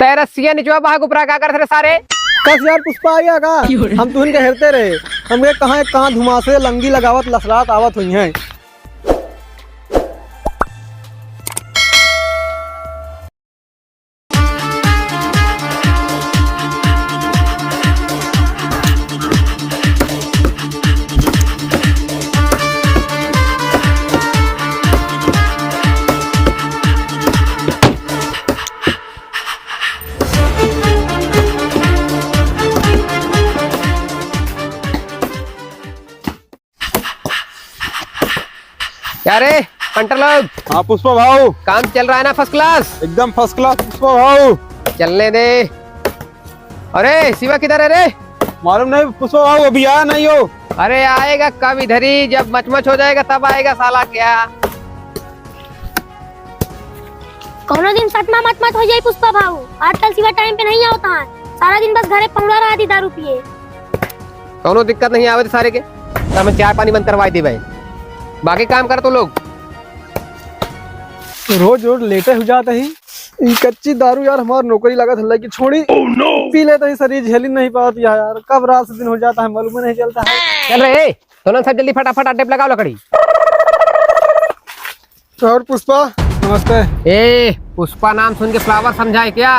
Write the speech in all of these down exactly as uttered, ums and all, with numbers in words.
तै रस्सिया निचवा बहा के ऊपरा का करत रे सारे? कस यार पुष्पा आ गया का? हम तुहन के हेरते रहे। हमके कहाँ एक कहाँ धुमासे लंगी लगावत लसरात आवत हुई हैं। अरे पंटर लोग। हाँ पुष्पा भाऊ। काम चल रहा है ना first class? एकदम first class पुष्पा भाऊ। चलने दे। अरे शिवा किधर है रे? मालूम नहीं पुष्पा भाऊ, अभी आया नहीं हो। अरे आएगा कब इधर ही, जब मचमच हो जाएगा तब आएगा साला क्या। कौनो दिन सच में मचमच हो जाई पुष्पा भाऊ, आजकल शिवा time पे नहीं आवता है, सारा दिन बस घरे पहुड़ा रहा थी दारू पिए। कौनो दिक्कत नहीं आवे तो सारे के, तो हम चाय पानी बंद करवाई दी भाई, बाकी काम कर तो लोग। रोज रोज लेटे हो जाता ही, ई कच्ची दारू यार हमार नौकरी लागत है कि छोड़ी। Oh no! पी लेता ही, शरीर झेली नहीं पावत यार, कब रात से दिन हो जाता है मालूम नहीं चलता है। चल रे, ए, दोनों सब जल्दी फटाफट अड्डे पे लगाओ लकड़ी। और पुष्पा, नमस्ते। ए, पुष्पा नाम सुन के flower समझा है क्या?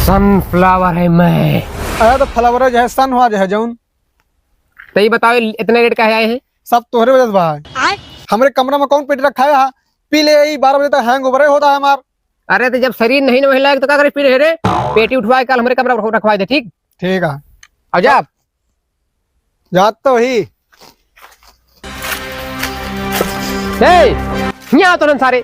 Sunflower है मैं। अरे तो flower है, चाहे sun हुआ, चाहे जौन। तो ये बताओ, इतने late काहे आए हैं? सब तोहरे वजह से भाई। आय? हमरे कमरा में कौन पेटी रखा है? पी ले, यही बारह बजे तक hangover होता है हमार। अरे तो जब शरीर नहीं न वही लायक तो का करे पी रहे रे? पेटी उठवा के कल हमरे कमरा में रखवा दे, ठीक? ठीक है। अब जा। जात तो ही। ए, यहाँ तो नन सारे।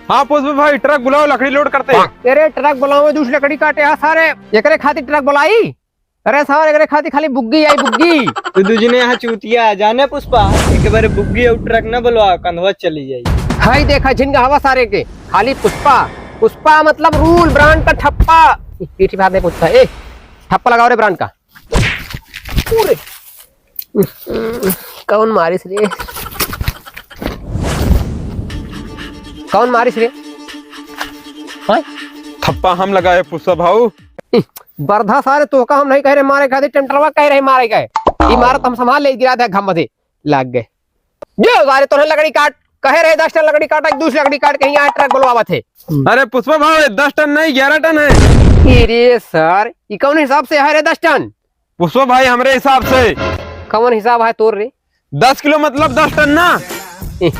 हाँ पुष्पा भाई, truck बुलाओ, लकड़ी load करते हैं। अरे truck बुलाओ, दूसरी लकड़ी काटे, हाँ सारे। एकरे खातिर truck बुलाई? अरे सारे, एकरे खातिर खाली बुग्गी आई, बुग्गी। तू दूजने यहाँ चूतिया, जाने पुष्पा, एक बार बुग्गी और truck न बुलवा, कंधवा चली जाई। हाय देखा, झिन का हवा सारे के, खाली पुष्पा। पुष्पा मतलब rule, brand का ठप्पा। पीठी भाग दे पुष्पा, ए, ठप्पा लगाओ रे brand का। पूरे। कौन मारिस रे? कौन मारिस रे? हाँ? ठप्पा हम लगाए पुष्पा भाऊ। बरधा सारे, तोहका हम नहीं कह रहे मारे खातिर, टेंटरवा कह रहे मारे गए। ई मारत हम संभाल ले, गिरा दे घम दे, लाग गए। जो सारे तोहरे लकड़ी काट, कहे रहे दस टन लकड़ी काट, आज दूसरी लकड़ी काट के यहाँ truck बुलवावत है। अरे पुष्पा भाई, दस टन नहीं, ग्यारह टन है। अरे सर, ई कौन हिसाब से है रे दस टन? पुष्पा भाई, हमरे हिसाब से। कौन हिसाब है तोर रे? दस किलो मतलब दस टन ना। ए,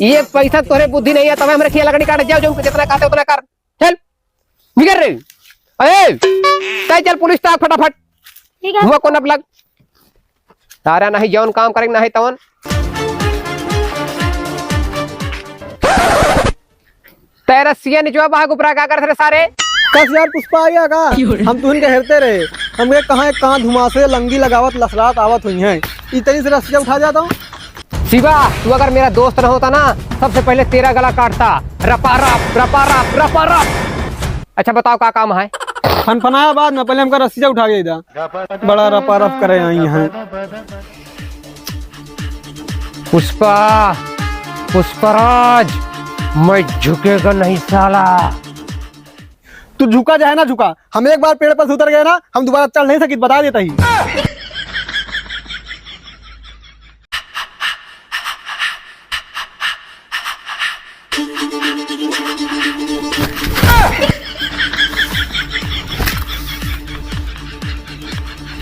ये पैसा तोरे बुद्धि नहीं है, तब हमरे खिया लकड़ी काट जाओ, जो जितना कहते उतना कर। चल, निकल रे। अरे, तय चल पुलिस ताक फटाफट। ठीक है। हुआ कौन अब लग? तारा नहीं जौन काम करेंगे नहीं तवन। तै रस्सिया निचवा बहा के ऊपरा का करत रे सारे? कस यार पुष्पा आ गया का? हम तुहन के हेरते रहे। हमके कहाँ एक कहाँ धुमासे लंगी लगावत लसरात आवत हुई हैं। इतनी से रस्सिया उठा जाता हूँ। शिवा, तू अगर मेरा दोस्त ना होता ना, सबसे पहले तेरा गला काटता। रपा रप, रपा रप, रपा रप। अच्छा बताओ, का काम है? फनफनाया बाद में पहले हमका रस्सिया उठा के दे दा। बड़ा रपा रप करे आई हैं। पुष्पा, पुष्पराज, मैं झुकेगा नहीं साला। तू झुका चाहे ना झुका, हम एक बार पेड़ पर से उतर गए ना, हम दोबारा चढ़ नहीं सकित, बता देता ही।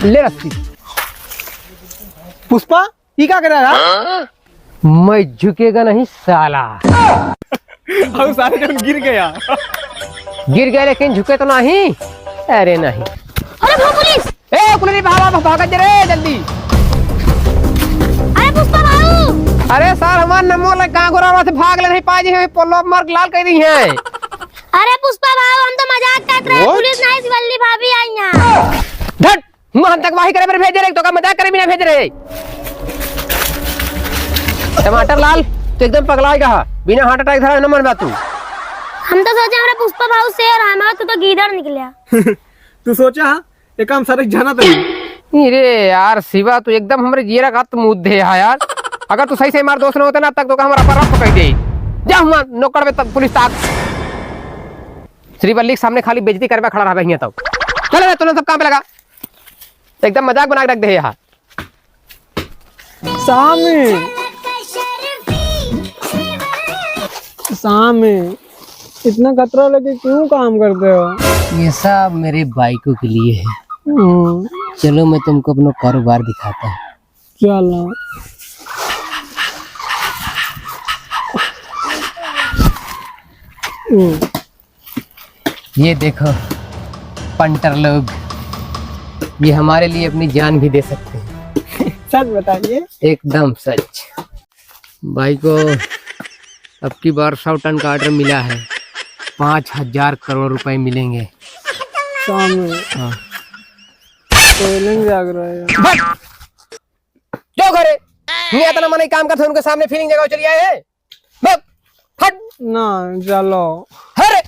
ले रस्सी। पुष्पा, ई का करे रहा? मैं झुकेगा नहीं साला। और सारे जन गिर गया। गिर गया लेकिन झुके तो नहीं। अरे नहीं। अरे वो पुलिस! ए, कुलरी भागा, भागा, भागा रे जल्दी। अरे पुष्पा भाऊ! अरे सर, हमार नंबर ले कहाँ गोरा से भाग ले नहीं पाए जी, हमें पोलो मार लाल कर दी है। अरे पुष्पा भाऊ, हम तो मजाक करत रहे, What? पुलिस नहीं, शिवल्ली भाभी आई यहाँ। धट, मुँह हम तक वाही करे पर भेज रहे, तो का मजाक करे बिना भेज रहे। टमाटर लाल, तू एकदम पगला गया, बिना heart attack धरा न मन बा तू। हम तो सोचे हमारे पुष्पा भाऊ शेर है, मगर तू तो गीदड़ निकला। तू सोचा हाँ? ये काम सारे जाना था। अरे यार शिवा, तू एकदम हमरे जियरा का मुद्दे है यार। अगर तू सही से हमारे दोस्त न होते ना, तक तो का हमारा पर रफ कर दे। जा हुआ नौकर में तब पुलिस ताक। श्रीवल्ली के सामने खाली बेइज्जती करबे खड़ा रहबे हियाँ तउ। चल रे, तूने सब काम पे लगा। एकदम मजाक बना के रख दे यहाँ। सामी, सामी, इतना खतरा लेके क्यों काम करते हो? ये सब मेरे बाइकों के लिए है। हम्म। चलो, मैं तुमको अपना कारोबार दिखाता हूँ। चलो। हम्म। ये देखो पंटर लोग, ये हमारे लिए अपनी जान भी दे सकते हैं। सच बताइए। एकदम सच। भाई को अब की बार सौ टन का ऑर्डर मिला है, पाँच हजार करोड़ रुपए मिलेंगे। सामी। हाँ। फीलिंग जाग रहा है। बस। जो करे, नहीं आता ना मने काम करते उनके सामने फीलिंग जगाओ चली आए हैं। बक, हट। ना, चलो। अरे,